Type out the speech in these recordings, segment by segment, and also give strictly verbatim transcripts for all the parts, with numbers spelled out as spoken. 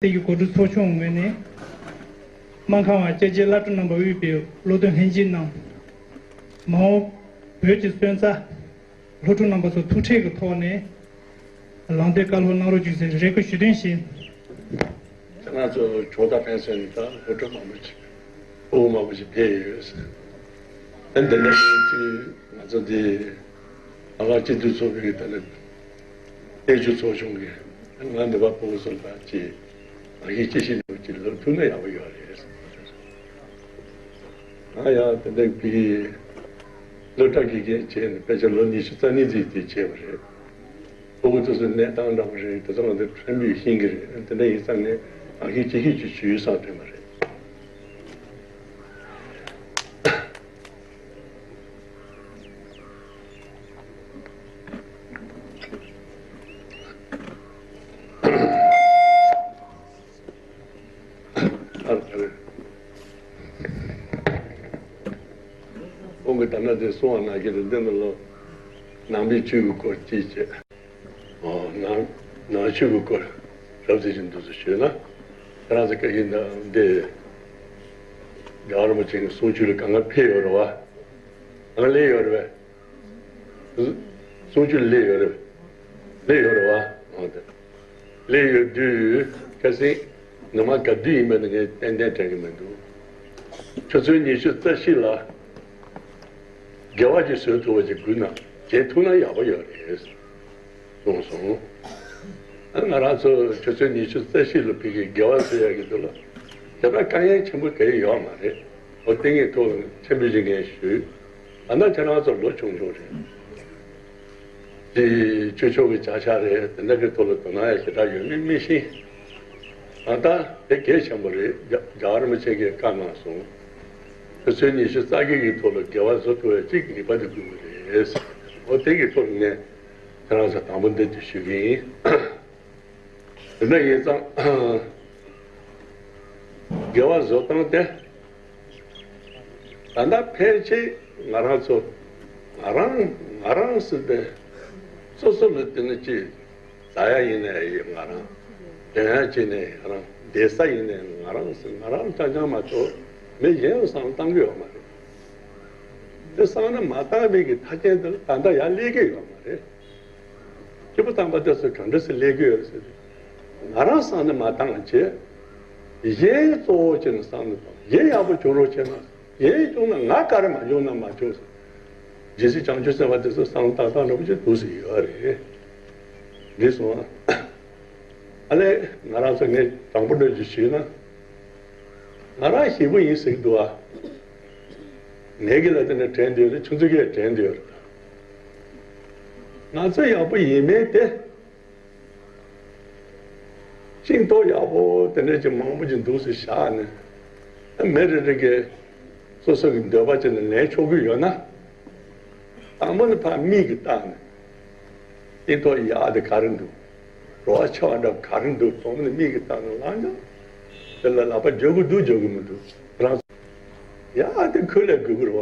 སྟེང་གི་གོ་སྒྲིག་ཚོགས་ཆུང་ངོས་ནས། སྨར་ཁམས་པ་སྐྱབས་རྗེ་བླ་སྤྲུལ་རྣམ་པ་དབུས་པའི་སློབ་སྟོན་ལྷན་རྒྱས་རྣམས། མ་འོངས་བོད་ཀྱི་སོན་རྩ་སློབ་ཕྲུག་རྣམ་པ་ཚོ་ཐུགས་ཁྲལ་གྱི་ཐོག་ནས་ལམ་སྟོན་བཀའ་སློབ་གནང་རོགས་ཞུ་ཟེར་རེ་སྐུལ་ཞུ་དོན་བཞིན། ང་ཚོ་ཇོ་བདག་ཕན་ཚུན་ནས་ད་སློབ་ཕྲུག་མང་པོ་ཞིག་ཕྲུ་གུ་མང་པོ་ཞིག་ཕེབས་ཡོད། ཨ་འདི་འདྲ་ཡིན་དུས་ང་ཚོ་འདི་ཨ་ལགས་སྤྱི་འཐུས་ཚོགས་པའི་ད་ལྟ་བསྟན་བཅོས་ཚོགས་ཆུང་གི་ང་འདི་པ་ཕྲུ་གུ་ཚོ་ལ་ཅིག་ང་གིས་ཅི་ཞིག་འདུག་ཅིག་ལབ་ཐུབ་ན་ཡག་པོ་ཡོད་རེད། ང་ཡང་དེ་འདྲ་བི་སློབ་གྲྭ་དགེ་རྒན་བྱས་ནས་དཔེ་ཆ་ལོ་ཉི་ཤུ་རྩ་གཉིས་ཙམ་དེ་བྱས་པ་རེད། ཕྲུ་གུ་ཚོ་ཚོའི་གནས་སྟངས་འདྲ་པོ་རེད། དེ་ཚོ་ང་ཚོ་ཕྲན་བུ་ཤེས་ཀྱི་རེད། དེ་འདྲ་ཡིན་ཙང་ངས་ང་གིས་ཅི་ཞིག་ཅིག་ཞུ་ཡུལ་བསམ་དྲན་པ་རེད། ཁོང་གིས་ད་ནང་དེ་གསུང་བ་ནང་བཞིན་དུ་འདི་ནང་ལོ་ནང་པའི་ཆོས་ཀྱི་སྐོར་གཅིག་བྱས། ཨོ་ནང་ནང་ཆོས་ཀྱི་སྐོར་རབ་ཙམ་ཞིག་འདུག་ཟེར་ཞུས་ན། ཁྱེད་རང་ཚོ་བཀའ་བཞིན་དུ་འདི་རྒྱལ་བ་རིན་པོ་ཆེ་གི་གསུང་ཆོས་ལ་གང་ག་ཕེབས་ཡོད་རེད་བ། གང་སླེབས་ཡོད་རེད་བས། གསུང་ཆོས་སླེབས་ཡོད་རེད། སླེབས་ཡོད་རེད་བ། འོ་དེ། སླེབས་ཡོད་དུས་ཁ་སང་ནུ་མ་ག་དུས་ཡིན་པ་ནི་ངས་ཏན་ཏན་དྲན་གྱི་མི་འདུག་ཆུ་ཚོད་ཉི་ཤུ་རྩ་བཞི་ལ་དགེ་བ་ཅིག་བཟོ་ཐུབ་པ་ཅིག་དགོས་ན་བྱེད་ཐུབ་ན་ཡག་པོ་ཡོད་རེད་གསུངས་སོང་། ཨ་ང་རང་ཚོ་ཆུ་ཚོད་ཉི་ཤུ་རྩ་བཞི་ལ་ཕ་གིའི་དགེ་བ་བཟོ་ཡག་གི་འདུག་ལ། དེ་འདྲ་དཀའ་ངལ་ཆེན་པོ་ག་ཡེ་ཡོད་མ་རེད། འོ་དེ་ངས་ཐུགས་ལ་ཆེན་པོ་ཞིག་ངས་ཞུས། ད་ལྟ་ཁྱེད་རང་ཚོ་ལོ་ཆུང་ཆུང་རེད། དེ་ཆོས་ཕྱོགས་ཀྱི་བྱ་བཞག་རེད། དེ་འདྲ་གི་ཐོག་ལ་དོ་སྣང་ཡང་ཞེ་དྲག་ཡོད་མེད་མི་ཤེས། ད་ལྟ་དེ་གལ་ཆེན་པོ་རེད། རྒྱ་རྒྱལ་བ་རིན་པོ་ཆེ་གིས་བཀའ་གནང་སོང་། ཆུ་ཚོད་ཉི་ཤུ་རྩ་བརྒྱད་ཀྱི་ཐོག་ལ་དགེ་བ་བཟོ་ཐུབ་པའི་གཅིག་ངེས་པར་དུ་དགོས་ཀྱི་རེད། འོ་དེ་གི་ཐོག་ལ་ངས་ཁྱེད་རང་ཚོ་དང་པོ་འདི་དུ་ཞུ་གི་ཡིན། དེ་འདྲ་ཡིན་ཙང་། དགེ་བ་བཟོ་སྟངས་དེ། ད་ལྟ་ཕལ་ཆེར་ང་རང་ཚོ། ང་རང་ང་རང་ཟེར་ཏེ། སོ་སོ་ལ་བལྟས་ན་ཅི། ཟ་ཡ་ཡིན་ནའི་ཡིན་ང་རང་། འདོན་ཡ་བྱས་ནའི་ང་རང་། བསྡད་ས་ཡིན་ནའི་ང་རང་ཟེར། ང་རང་རྐྱང་རྐྱང་མ་གཏོགས་མི་གཞན་ལ་བསམ་བློ་བཏང་གི་ཡོད་མ་རེད། དེ་བསམ་བློ་མ་བཏང་བའི་གི་མཐའ་རྐྱེན་དེ་ལ་ད་ལྟ་ཡར་སླེབས་ཀྱི་ཡོད་མ་རེད། སྐྱེས་བུ་དམ་པ་དེ་ཚོ་ག་འདྲ་སེ་སླེབས་ཀྱི་ཡོད་ཟེར་ཏེ། ང་རང་བསམ་ནས་མ་བཏང་བྱས། གཞན་གཙོ་བོ་བྱས་ནས་བསམ་ནས་བཏང་། གཞན་ཡག་པོ་བྱུང་རོགས་བྱས་ན། གཞན་བྱུང་ན་ང་ག་རེ་མ་བྱུང་ན་མ་བྱུང་ཟེར། རྗེ་བཙུན་བྱང་ཆུབ་སེམས་དཔའ་དེ་ཚོ་བསམ་བློ་ཏག་ཏག་འདྲ་པོ་ཅིག་འདུག་སེ་ཡོད་རེད། འགྲིག་སོང་ཨ། ཨ་ལས་ང་རང་ཚོ་ངས་དྲང་པོ་འདྲ་ཅིག་ཞུས་ན། ང་རང་ཞེ་པོ་ཡིན་ཟེར་གྱི་འདུག་ཨ། ངས་གི་ལ་དེ་འདྲ་དྲན་འདོད་རེད། ཁྱོད་ཚོ་གིས་དྲན་འདོད་རེད། ང་ཚོ་ཡག་པོ་ཡིན་མིན་དེ། ཤིང་ཏོག་ཡག་པོ་དེ་འདྲ་ཅིག་མང་པོ་ཅིག་འདུག་སེ་བཞག་ནས། མི་རེ་རེ་གིས་སོ་སོ་གི་འདོད་པ་ཅིག་ནས་ལེན་ཆོག་གི་ཡོད་ན། དང་པོ་ནས་ཕར་མིག་གིས་བལྟས་ནས། ཤིང་ཏོག་ཡག་དེ་ག་རེ་འདུག་རོ་བ་ཆེ་བ་འདྲ་ག་རེ་འདུག་དང་པོ་ནས་མིག་གིས་བལྟས་ནས་ལངས་ཀྱང་། དེ་ལ་ལག་པ་འཇུ་གི་འདུག་འཇུ་གི་མི་འདུག་རང་། ཡག་དེ་ཁོ་ལས་དགོས་ཀྱི་རེད་བ།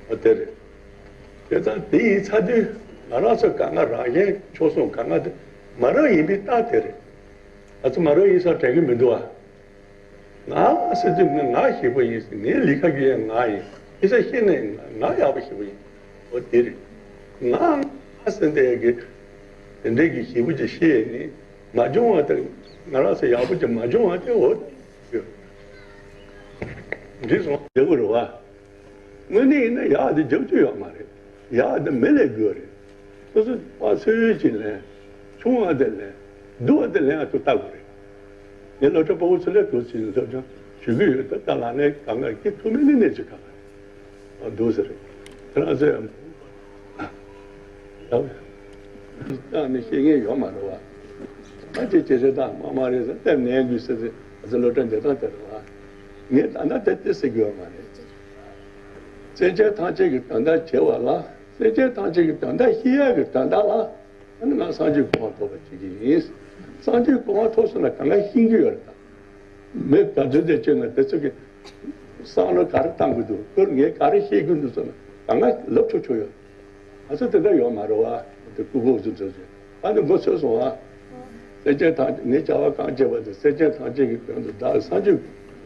འོ་དེ་རེད། དེ་ཙང་དེ་ཡིན་ཚར་དུས་ང་རང་ཚོ་ག་ང་རང་གཞན་ཕྱོགས་སོང་ག་ང་དེ་མ་རབས་ཡིན་པའི་རྟགས་དེ་རེད། ང་ཚོ་མ་རབས་ཡིན་ས་དྲན་གི་མི་འདུག་བ། ང་ཟེར་དུས་ང་ང་ཞེ་པོ་ཡིན། ངའི་ལས་ཀ་གི་ཡང་ང་ཡིན། ཡིན་ས་ཤེས་ནས་ང་ང་ཡག་པོ་ཞེ་པོ་ཡིན། འོ་དེ་རེད། ང་ང་ཟེར་འདི་གི་དེ་འདྲའི་གི་ཞེ་པོ་ཅིག་ཤེས་ནས་མ་བྱུང་བ་དེ། ང་རང་ཚོ་ཡག་པོ་ཅིག་མ་བྱུང་བ་དེ་འོ་དེ་ཡོད། འགྲིག་སོང་། ལེགས་པོ་རེད་བ། དངོས་གནས་ཡིན་ན་ཡག་དེ་རྒྱབ་སྐྱོར་ཡོད་མ་རེད། ཡག་དེ་མི་ལས་དགོས་རེད། སོ་སོ་པ་སོ་ཡོད་ཅིག་ལེན། ཆུང་བ་དེ་ལེན། སྡུག་བ་དེ་ལེན་ཡག་ཏུ་ལྟ་དགོས་རེད། ངས་སློབ་གྲྭ་པ་ཕྲུ་གུ་ཚོ་ལས་དུ་ཚིག་སློབ་སྦྱོང་ཞུ་གི་ཡོད། ད་ལྟ་ལག་ལེན་གང་ག་སྐྱེ་ཐུབ་མིན་ནི་གནས་ཚུལ་གང་ག་རེད། འདུག་ཟེར། ཁྱེད་རང་ཚོས་ཡང་བཏང་ནས་ཤེས་མཁན་ཡོད་མ་རེད་བ། ད་ཅི་ཅི་རེད། ད་མ་མ་རེད་ཟེར་ཏེ་ནས་དགོས་ཟེར་ཏེ་ང་ཚོ་སློབ་གྲྭ་འདི་དང་དེ་རེད་བ། ངས་ད་ལྟ་དེ་དེ་ཟེར་གི་ཡོད་མ་རེད། སེམས་ཅན་ཐམས་ཅད་ཀྱི་དོན་དག་བྱེད་པ་ལ། སེམས་ཅན་ཐམས་ཅད་ཀྱི་དོན་དག་ཤེས་ཡག་གི་དོན་དག་ལ། ཨ་ནི་ང་སངས་རྒྱས་གོ་འཕང་ཐོབ་པ་བྱེད་ཀྱི་ཡིན། སངས་རྒྱས་གོ་འཕང་ཐོབ་སོང་ན་གང་ག་ཤེས་ཀྱི་ཡོད་རེད་ད། མི་ག་ཚོད་དེ་བྱས་ན་དེ་ཚོ་གི་བསམ་བློ་ག་རེ་བཏང་གི་འདུག་ཁོས་ངས་ག་རེ་བཤད་ཀྱི་འདུག་ཟེར་ན་གང་ག་ལབ་ཆོག་ཆོག་ཡོད། ང་ཚོ་དེ་འདྲ་ཡོད་མ་རེད་བ། དེ་སྐུ་ཁོག་ཚོ་ཚོ་ཚོ་ཨ་ནི་མགོ་ཚོས་སོང་བ། སེམས་ཅན་ཐམས་ཅད་ངས་བྱ་བ་གང་བྱས་པ་དེ་སེམས་ཅན་ཐམས་ཅད་ཀྱི་དོན་དུ་བདག་སངས་རྒྱས་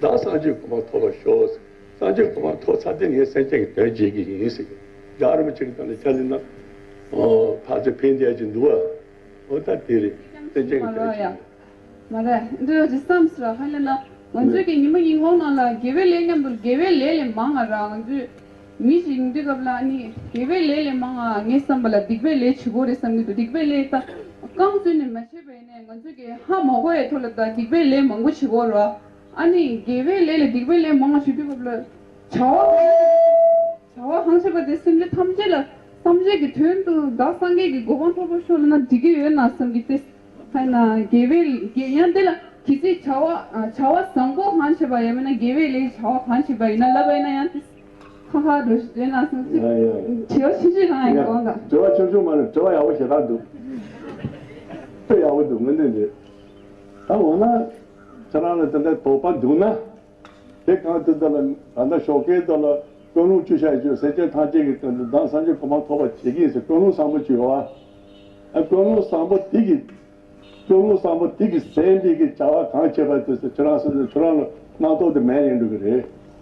བདག་སངས་རྒྱས་གོ་འཕང་ཐོབ་པར་ཤོག་སངས་རྒྱས་གོ་འཕང་ཐོབ་ཚར་དུས་ངས་སེམས་ཅན་གྱི་དོན་བྱེད་ཀྱི་ཡིན་ཟེར། རྒྱལ་བ་རིན་པོ་ཆེ་གི་ད་ནི་ཁས་ལེན་ན་ཕར་ཚུར་ཕན་བསྡད་ཀྱི་འདུག་བ། འོ་ད་དེ་རེད། སེམས་ཅན་གྱི་དོན་བྱེད་ཀྱི། མ་རེད། འདི་རེད་ཅེས་བསམ་ཟེར་བ་ཧ་ལས་ན། ང་ཚོས་ཀྱི་ཉི་མ་ཉིན་གུང་ནང་ལ་དགེ་བའི་ལས་མཉམ་དུ་དགེ་བའི་ལས་ལས་མང་ང་ར། ང་ཚོས་མི་ཞིག་ཡིན་དུས་སྐབས་ལ་ནི་དགེ་བའི་ལས་ལས་མང་ང་ངས་བསམ་པ་ལ་སྡིག་པའི་ལས་བྱེད་དགོས་རེད་བསམ་གྱི་འདུག་སྡིག་པའི་ལས་ད་རྐང་བཙུན་ནས་མ་བྱས་པ་ཡིན་ནའི་ང་ཚོས་ཀྱི་ཧ་མ་གོ་ཡའི་ཐོག་ལ་ད་སྡིག་པའི་ལས་མང་པོ་བྱེད་དགོས་ར། ཨ་ནི་དགེ་བའི་ལས་ལས་སྡིག་པའི་ལས་མང་ང་བྱེད་དུས་སྐབས་ལ་བྱ་བ་གང་བྱ་བ་གང་བྱེད་པ་དེ་སེམས་ཅན་ཐམས་ཅད་ལ་སངས་རྒྱས་ཀྱི་དོན་དུ་བདག་སངས་རྒྱས་ཀྱི་གོ་འཕང་ཐོབ་པར་ཤོག་ལབ་ན་འགྲིག་གི་ཡོད་ན་བསམ་གྱི་སྟེ། ཧ་ན་དགེ་བའི་དགེ་ཡང་དེ་ལ་གལ་སྲིད་བྱ་བ་བྱ་བ་བཟང་པོ་གང་བྱེད་པ་ཡང་མིན་ན་དགེ་བའི་ལས་བྱ་བ་གང་བྱེད་པ་ཡིན་ན་ལབ་པ་ཡིན་ན་ཡང་དེ་ཁ་ཁ་འགྲོ་ཞིག་དེ་ན་སོང་ཚིག་ཡ་ཡ། དྲི་བ་ཆུང་ཆུང་རང་ཡིན་ཡ། དགོངས་དག་དྲི་བ་ཆུང་ཆུང་མ་རེད། དྲི་བ་ཡག་པོ་ཞེ་དྲག་འདུག་དཔེ་ཡག་པོ་འདུག་དངོས་གནས་རེད། ད་འོ་ན་ཁྱེད་རང་ལ་དེ་འདྲ་དོགས་པ་འདུག་ན། དེ་གང་དུ་ད་ལ་ད་ལྟ་ཞོགས་ཀའི་ད་ལ་ཀུན་སློང་བཅུ་ཆ་བཅུ་སེམས་ཅན་ཐམས་ཅད་ཀྱི་དོན་དུ་བདག་སངས་རྒྱས་གོ་འཕང་ཐོབ་པར་བྱེད་ཀྱི་ཡིན་ཟེར་ཀུན་སློང་བཟང་པོ་བཅུ་ཡོད་བ། ཨ་ཀུན་སློང་བཟང་པོ་དེ་གི་ཀུན་སློང་བཟང་པོ་དེ་གི་སེམས་དེ་གི་བྱ་བ་གང་བྱེད་པ་དེ་ཚོ་ཁྱོད་རང་སེམས་ཚོ་ཁྱོད་རང་ལ་སྣང་དོགས་དེ་མེད་ཡིན་འགྲོ་གི་རེད།